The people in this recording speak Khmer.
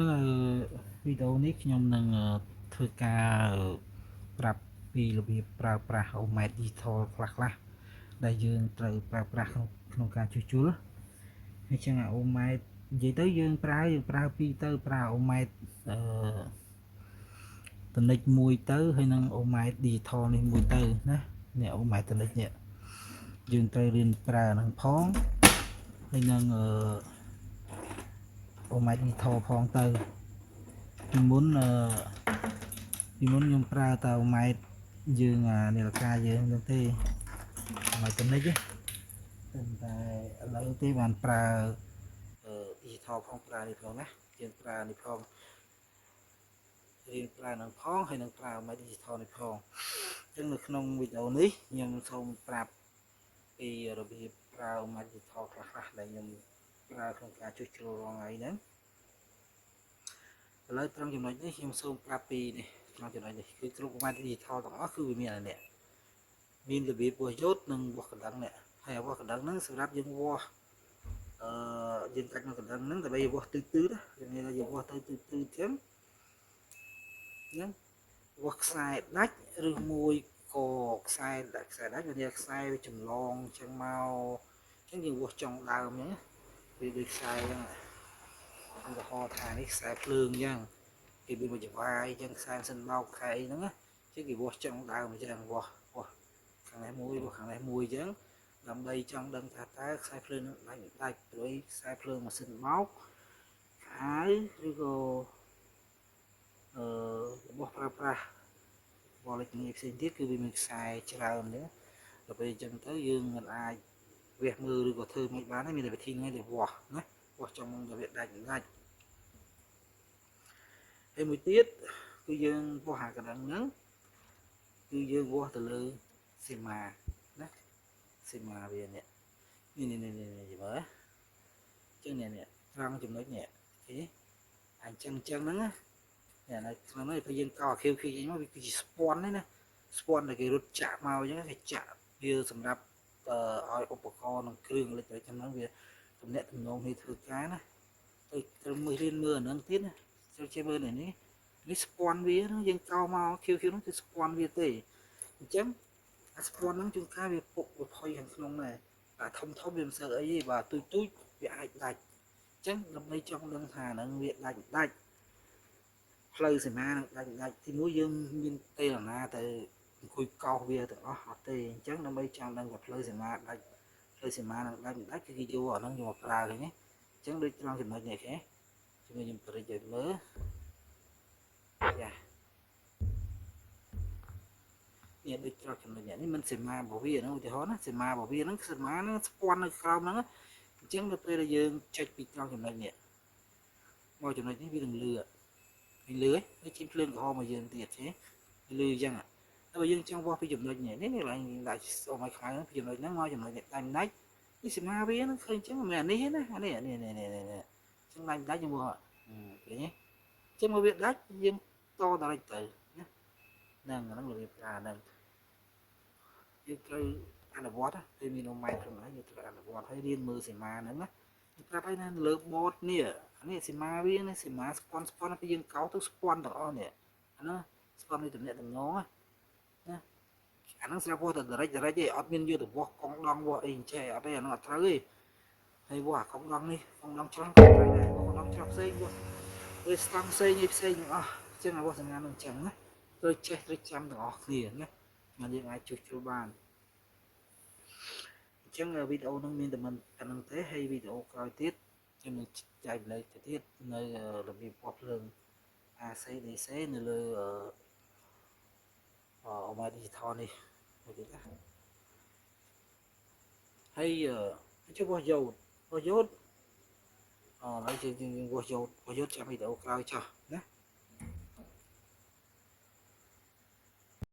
នៅវីដេអូនេះខ្ញុំនឹងធ្វើការប្រាប់ពីរបៀបប្រើប្រាស់ អូម៉ែត្រ Digital ខ្លះៗដែលយើងត្រូវប្រើប្រាស់ក្នុងការជួសជុលអញ្ចឹងអា អូម៉ែត្រនិយាយទៅយើងប្រើពីរទៅប្រើ អូម៉ែត្រអឺតនិចមួយទៅហើយនឹង អូម៉ែត្រ Digital នេះមួយទៅណានេះ អូម៉ែត្រតនិចនេះយើងត្រូវរៀនប្រើហ្នឹងផងហើយនឹងអឺ អូម៉ែត្រ Digital ផងទៅពីមុនខ្ញុំប្រើតែអូម៉ែត្រយើងអានាឡិកាយើងហ្នឹងទេអូម៉ែត្រតនិចទេតែឥឡូវទេបានប្រើអឺ digital ផងប្រើនេះផងណាយើងប្រើនេះផងរៀនប្រើនឹងផងហើយនឹងប្រើម៉ែត្រ digital នេះផងអញ្ចឹងនៅក្នុងវីដេអូនេះខ្ញុំសូមប្រាប់ពីរបៀបប្រើម៉ែត្រ digital ខ្លះៗដែលខ្ញុំប្រើក្នុងការជួសជុលរាល់ថ្ងៃហ្នឹងឥឡូវត្រង់ចំណុចនេះខ្ញុំសូមប្រាប់ពីនេះត្រង់ចំណុចនេះគឺគ្រប់ម៉ែត្រ digital ទាំងអស់គឺវាមានអានេះមានរបៀបវាស់យោតនិងវាស់កណ្ដឹងនេះហើយវាស់កណ្ដឹងហ្នឹងសម្រាប់យើងវាស់អឺយើងកាច់នៅកណ្ដឹងហ្នឹងដើម្បីវាស់ទិសទិសណាយើងនិយាយថាយើងវាស់ទៅទិសទិសចឹងហ្នឹងវាស់ខ្សែដាច់ឬមួយក៏ខ្សែដាច់ខ្សែដាច់វានិយាយខ្សែវាចម្លងចឹងមកចឹងយើងវាស់ចុងដើមចឹងវាដូចខ្សែចឹងឧទាហរណ៍ថានេះខ្សែភ្លើងចឹងគេមានមួយចង្វាយចឹងខ្សែម៉ាស៊ីនបោកខ្សែអីហ្នឹងណាចឹងគេវាស់ចុងដើមចឹងវាស់វាស់ខាងនេះមួយវាស់ខាងនេះមួយចឹងដើម្បីចង់ដឹងថាតើខ្សែភ្លើងនឹងដាច់មិនដាច់ព្រោះខ្សែភ្លើងម៉ាស៊ីនបោកខៅឬក៏អឺរបស់ប្រើប្រាស់បរិញ្ញាផ្សេងទៀតគឺវាមានខ្សែច្រើនចឹងដល់ពេលអញ្ចឹងទៅយើងមិនអាចវះមើលឬក៏ធ្វើមិនបានទេមានតែវិធីហ្នឹងដែលវាស់ណាវាស់ចង់ទៅវាដាច់មិនដាច់ហើយមួយទៀតគឺយើងវាស់អាកណ្ដឹងហ្នឹងគឺយើងវាស់ទៅលើសីមាណាសីមាវានេះនេះនេះនេះនេះមើលអញ្ចឹងនេះនេះត្រង់ចំណុចនេះឃើញអញ្ចឹងអញ្ចឹងហ្នឹងណានេះនៅក្នុងនេះពេលយើងកោអាខៀវខៀវចេញមកវាគឺជាស្ពាន់នេះណាស្ពាន់ដែលគេរត់ចាក់មកអញ្ចឹងគេចាក់វាសម្រាប់ឲ្យឧបករណ៍និងគ្រឿងអេឡិចត្រូនិកហ្នឹងវាទំនាក់ទំនងគ្នាធ្វើការណាទៅត្រូវមើលរៀនមើលអាហ្នឹងទៀតណាត្រូវចេះមើលនេះនេះស្ពាន់វាហ្នឹងយើងកោមកខៀវខៀវហ្នឹងគឺស្ពាន់វាទេអញ្ចឹងអាស្ពាន់ហ្នឹងជួនកាលវាពុកវាផុយខាងក្នុងដែរអាធំធំវាមិនសូវអីទេបាទទូចទូចវាអាចដាច់អញ្ចឹងដើម្បីចង់ដឹងថាហ្នឹងវាដាច់ដាច់ផ្លូវសីមានឹងដាច់ដាច់ទីមួយយើងមានទេលណាទៅអង្គុយកោសវាទាំងអស់អត់ទេអញ្ចឹងដើម្បីចង់ដឹងថាផ្លូវសីមាដាច់ផ្លូវសីមានឹងដាច់មិនដាច់គឺគេយកអាហ្នឹងយកមកប្រើឃើញទេអញ្ចឹងដូចត្រង់ចំណុចនេះគេជួយខ្ញុំប្រិចឲ្យមើលយ៉ានេះដូចត្រង់ចំណុចនេះមិនសីមារបស់វាហ្នឹងឧទាហរណ៍ណាសីមារបស់វាហ្នឹងសីមាហ្នឹងស្ពាន់នៅក្រោមហ្នឹងអញ្ចឹងដល់ពេលដែលយើងចុចពីត្រង់ចំណុចនេះមកចំណុចនេះវានឹងលឺវាលឺហើយជិះភ្លើងក្រហមមកយើងទៀតទេលឺអញ្ចឹងតែបើយើងចង់វាស់ពីចំណុចនេះនេះកន្លែងដាក់អូមកខ្មៅពីចំណុចហ្នឹងមកចំណុចនេះដាច់ដាច់នេះសីមាវាហ្នឹងឃើញអញ្ចឹងមិនមែននេះទេណាអានេះនេះនេះនេះនេះអញ្ចឹងដាច់ដាច់យើងមកឃើញទេអញ្ចឹងមកវាដាច់យើងតដល់ទៅណាហ្នឹងហ្នឹងរបៀបប្រើហ្នឹងយើងត្រូវអនុវត្តពេលមានអូម៉ែត្រខ្លួនឯងយើងត្រូវអនុវត្តហើយរៀនមើលសីមាហ្នឹងណាប្រាប់ឲ្យណាលើបតនេះអានេះសីមាវានេះសីមាស្ពាន់ស្ពាន់ពេលយើងកោទៅស្ពាន់ទាំងអស់នេះអាហ្នឹងស្ពាន់នៃតំណែងតំណងណាអាហ្នឹងស្រាប់វាស់តែ direct direct ទេអត់មានយកទៅវាស់កង់ដង់វាស់អីអញ្ចេះអត់ទេអាហ្នឹងអត់ត្រូវទេហើយវាស់អាកង់ដង់នេះកង់ដង់ច្រោះក៏ត្រូវដែរកង់ដង់ច្រោះផ្សេងវាស់វាស្តង់ផ្សេងអីផ្សេងទាំងអស់អញ្ចឹងអាវាស់សញ្ញានឹងអញ្ចឹងណាត្រូវចេះត្រូវចាំទាំងអស់គ្នាណាមិនយើងអាចជួសជុលបានអញ្ចឹងវីដេអូនឹងមានតែមិនប៉ុណ្្នឹងទេហើយវីដេអូក្រោយទៀតខ្ញុំនឹងចែករំលែកទៅទៀតនៅរបៀបវាស់ភ្លើង AC DC នៅលើអឺម៉ា digital នេះមួយទៀតណាហើយចុះវាស់យោតវាស់យោតអឥឡូវយើងយើងវាស់យោតវាស់យោតចាំវីដេអូក្រោយចុះ